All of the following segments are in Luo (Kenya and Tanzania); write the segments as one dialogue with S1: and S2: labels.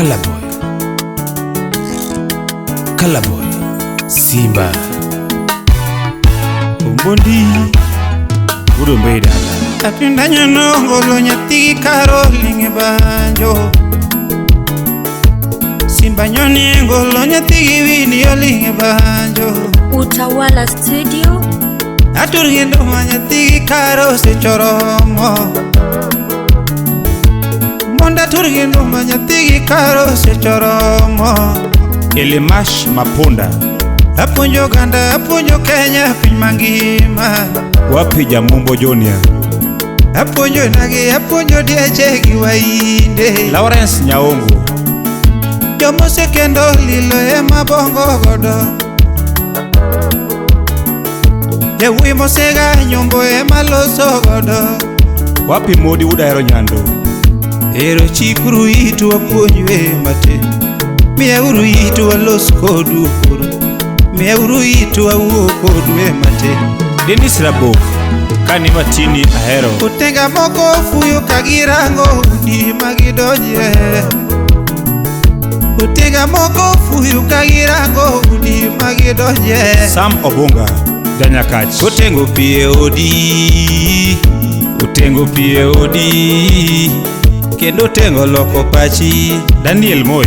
S1: Kalaboy. Kalaboy. Simba.
S2: Ombondi Wuod dala.
S3: Atunda nyono ngolo nyathi karo linge banjo. Simba nyoni ngolo nyathi wini olinge banjo.
S4: Utawala Studio.
S3: Aturgindo manyathi karo sechoromo. Monda turgindo manyathi karo sechoromo.
S2: Elimash Mapunda.
S3: Apuonjo Uganda, apuonjo Kenya, piny mangima.
S2: Wapi Jamumbo Junior.
S3: Apuonjo nagi, apuonjo dieche gi wainde.
S2: Lawrence Nyaongo.
S3: Jomosekendo lilo ema bongo godo. Jawuoyi mosega nyombo ema loso godo.
S2: Wapi Modi wuod Ahero Nyando.
S3: Ero chikuru itu wapuonjwe matin. Miyauru itu walos kodu koro. Miyauru itu wawuo kodu e matin.
S2: Dennis Rabok. Kani matini ahero.
S3: Otenga moko fuyo ka girango udi magidonje. Otenga moko fuyo ka girango udi magidonje.
S2: Sam Obunga. Janyakach.
S3: Otengo pi e odi. Otengo pi e odi. Kendo otengo loko pachi.
S2: Daniel Moi.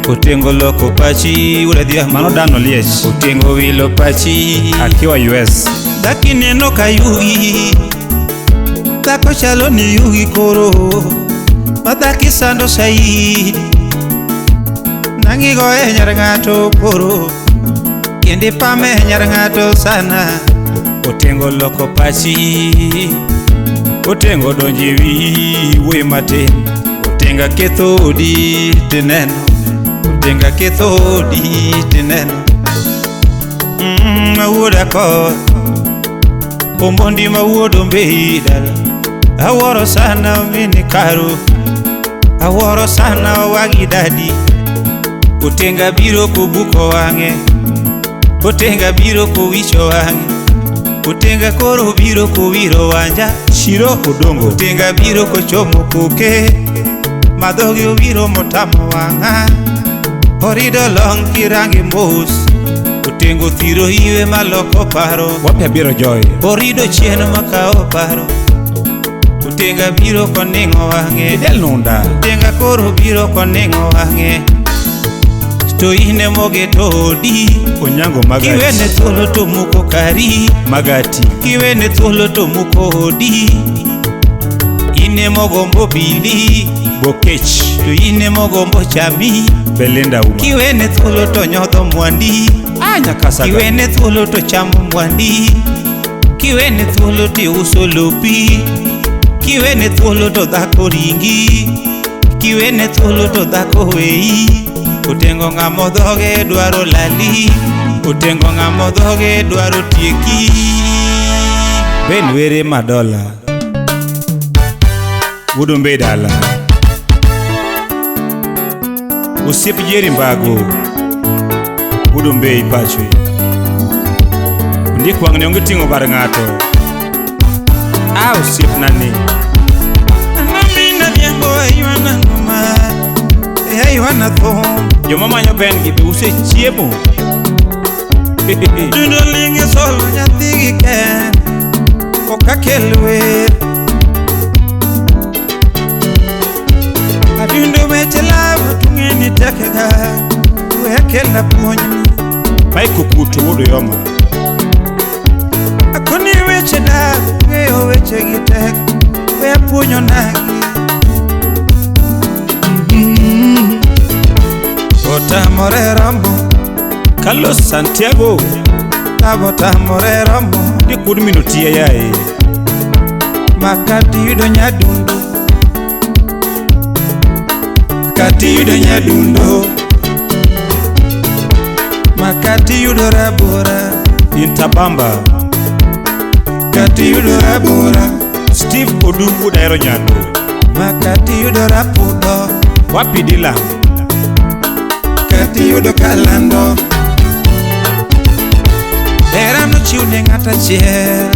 S3: Otengo loko pachi. Uradhia
S2: Mano Dan Oliech.
S3: Otengo wilo pachi.
S2: Akiwa US.
S3: Dhako ineno ka yugi. Dhako chalo ni yugi koro. Ma dhako isando saidi. Nang'igo e nyar ng'ato koro. Kendo ipame nyar ng'ato sana. Otengo loko pachi. Otengo donje wi wuoyi matin. Otenga ketho odi tineno. Otenga ketho odi tineno. Mawuoda koth. Omondi mawuod Ombei dala. Awuoro sana mini karo. Awuoro sana wagi dadi. Otenga biro kobuko wang'e. Otenga biro kowicho wang'e. Otenga koro biro kowiro wanja.
S2: Shiro Odongo.
S3: Otenga biro kochomo koke. Madhogi obiro motamo wang'a. Orido long kirange mos. Otengo thiro iwe maloko paro.
S2: Wapi Abiro Joy.
S3: Orido chien makawo paro. Otenga biro koning'o wang'e.
S2: Fidel Nunda.
S3: Otenga koro biro koning'o wang'e. To in emogeto odi.
S2: Onyango
S3: Kiwene
S2: Magati.
S3: thuolo to muko kari.
S2: Magati.
S3: Kiwene thuolo to muko odi. In emogombo bili.
S2: Bokech.
S3: To in emogombo chami.
S2: Belinda Uma.
S3: Kiwene thuolo to nyodho mwandi.
S2: Nyakasaga.
S3: Kiwene thuolo to chamo mwandi. Kiwene thuolo to iuso lopi. Kiwene thuolo to dhako ringi. Kiwene thuolo to dhako weyi. Otengo ng'amo dhoge dwaro lali. Otengo ng'amo dhoge dwaro tieki.
S2: Ben Were Madola. Wuod Ombei dala. Osiep Jerry Mbago. Wuod Ombei pacho. Ondiek wang'ni onge ting'o bar ng'ato. Ah, osiepna ni.
S3: Amina dhiango aywana ngoma. Aywana thum.
S2: Joma manyo Ben gi be use chiemo.
S3: Dundo ling' e solo nyathi gi ken. Ok akel wer. Adundo weche lavo tung'e ni tekga. We akelna puonjni.
S2: Mike Okuto wuod Uyoma.
S3: Akoni weche dak, ng'eyo weche gi tek. We apuonjo nagi. Otamore romo.
S2: Carlos Santiago.
S3: Lavo otamore romo.
S2: Ondiek wuod min otiya yaye.
S3: Makati yudo nyadundo. Kati yudo nyadundo. Makati yudo rabora.
S2: Intabamba.
S3: Kati yudo rabora.
S2: Steve Odum wuod Ahero Nyando.
S3: Makati yudo rapudo.
S2: Wapi Dylan.
S3: Kati yudo kalando. Hera nochiw ne ng'at achiel.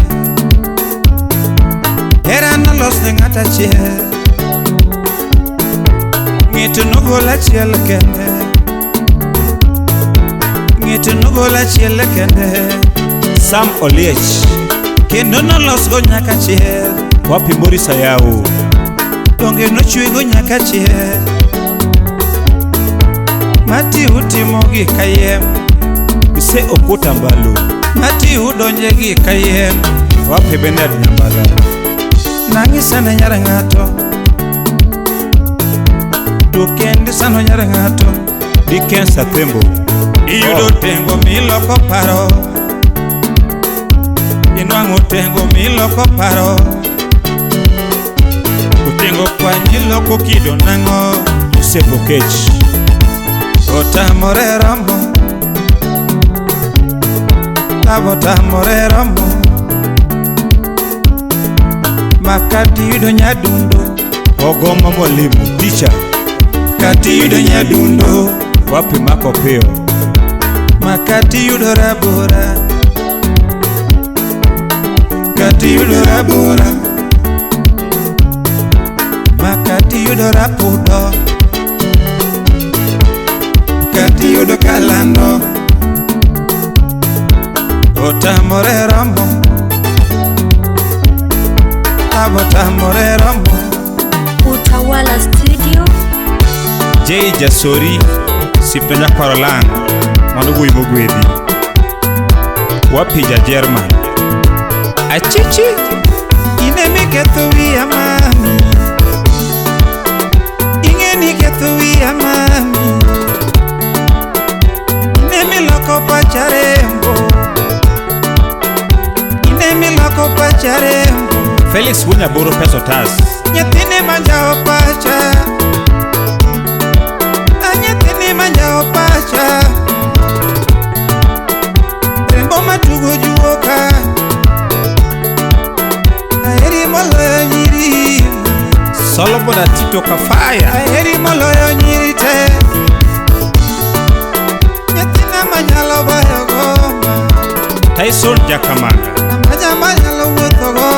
S3: Hera nolos ne ng'at achiel. Ng'eto nogol achiel kende. Ng'eto nogol achiel kende.
S2: Sam Oliech.
S3: Kendo nolosgo nyaka chiel.
S2: Wapi Morris Ayawu.
S3: Donge nochwego nyaka chiel. Mati utimo gi kayiem.
S2: Ise Okuta Mbalu.
S3: Mati udonje gi kayiem.
S2: Wapi Bernard Nyambala.
S3: Nang'isa ne nyar ng'ato. To kende sano nyar ng'ato.
S2: Dickens Athembo.
S3: Iyudo tengo miloko paro. Inwang'o tengo miloko paro. Otengo kwany iloko kido nang'o.
S2: Joseph Okech.
S3: Otamore rombo. Lavo otamore rombo. Makati yudo nyadundo.
S2: Ogoma Mwalimu. Teacher.
S3: Kati yudo nyadundo.
S2: Wapi Marco Pio.
S3: Makati yudo rabora. Kati yudo rabora. Makati yudo rapudo. Kati yudo kalando. Otamore rombo. Otamore rombo.
S4: Utawala Studio.
S2: J Jasori. Sipna nyakwar Olang'. Mano wuoyi mogwedhi. Wapi ja Jerman. Achichi.
S3: Ine miketho wiya mami. Ing'e ni ketho wiya mami. Ine miloko pacha rembo. Ine miloko pacha rembo.
S2: Felix Wunyaboro pesa otas.
S3: Nyathini manjawo pacha. A nyathini manjawo pacha. Rembo matugo juoka. Aheri moloyo nyiri.
S2: Solomon Atito Kafaya.
S3: Aheri moloyo nyiri te. Nyathina manyalo bayo goma.
S2: Tyson Jakamanga.
S3: Namanya manyalo wuotho go.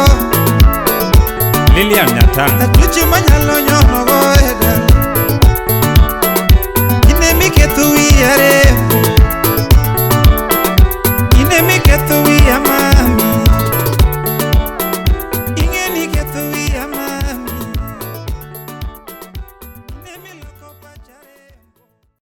S2: Lilian Nyatanga.
S3: Atuchi manyalo nyono go e dala. Ine miketho wiya rembo.